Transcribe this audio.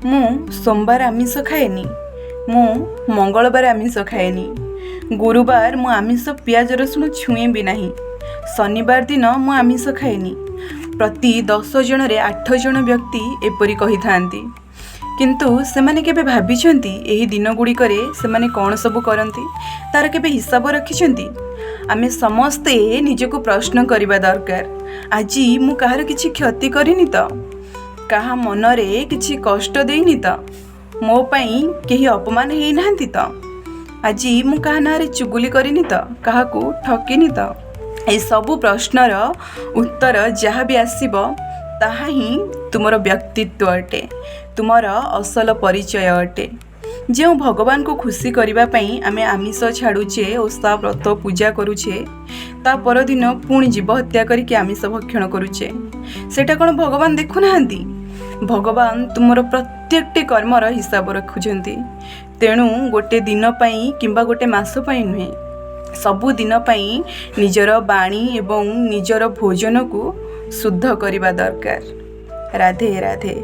ମୁଁ ସୋମବାର ଆମିଷ ଖାଏନି, ମୁଁ ମଙ୍ଗଳବାର ଆମିଷ ଖାଏନି, ଗୁରୁବାର ମୁଁ ଆମିଷ ପିଆଜ ରସୁଣ ଛୁଏଁ ବି ନାହିଁ, ଶନିବାର ଦିନ ମୁଁ ଆମିଷ ଖାଏନି। ପ୍ରତି 10 ଜଣରେ 8 ଜଣ ବ୍ୟକ୍ତି ଏପରି କହିଥାନ୍ତି। କିନ୍ତୁ ସେମାନେ କେବେ ଭାବିଛନ୍ତି ଏହି ଦିନଗୁଡ଼ିକରେ ସେମାନେ କ'ଣ ସବୁ କରନ୍ତି, ତା'ର କେବେ ହିସାବ ରଖିଛନ୍ତି? ଆମେ ସମସ୍ତେ ନିଜକୁ ପ୍ରଶ୍ନ କରିବା ଦରକାର, ଆଜି ମୁଁ କାହାର କିଛି କ୍ଷତି କରିନି ତ? କାହା ମନରେ କିଛି କଷ୍ଟ ଦେଇନି ତ? ମୋ ପାଇଁ କେହି ଅପମାନ ହେଇନାହାନ୍ତି ତ? ଆଜି ମୁଁ କାହା ନାଁରେ ଚୁଗୁଲି କରିନି ତ? କାହାକୁ ଠକିନି ତ? ଏସବୁ ପ୍ରଶ୍ନର ଉତ୍ତର ଯାହା ବି ଆସିବ, ତାହା ହିଁ ତୁମର ବ୍ୟକ୍ତିତ୍ୱ ଅଟେ, ତୁମର ଅସଲ ପରିଚୟ ଅଟେ। ଯେଉଁ ଭଗବାନଙ୍କୁ ଖୁସି କରିବା ପାଇଁ ଆମେ ଆମିଷ ଛାଡ଼ୁଛେ, ଓଷା ବ୍ରତ ପୂଜା କରୁଛେ, ତା ପରଦିନ ପୁଣି ଜୀବ ହତ୍ୟା କରିକି ଆମିଷ ଭକ୍ଷଣ କରୁଛେ, ସେଇଟା କ'ଣ ଭଗବାନ ଦେଖୁନାହାନ୍ତି? ଭଗବାନ ତୁମର ପ୍ରତ୍ୟେକଟି କର୍ମର ହିସାବ ରଖୁଛନ୍ତି। ତେଣୁ ଗୋଟେ ଦିନ ପାଇଁ କିମ୍ବା ଗୋଟେ ମାସ ପାଇଁ ନୁହେଁ, ସବୁଦିନ ପାଇଁ ନିଜର ବାଣୀ ଏବଂ ନିଜର ଭୋଜନକୁ ଶୁଦ୍ଧ କରିବା ଦରକାର। ରାଧେ ରାଧେ।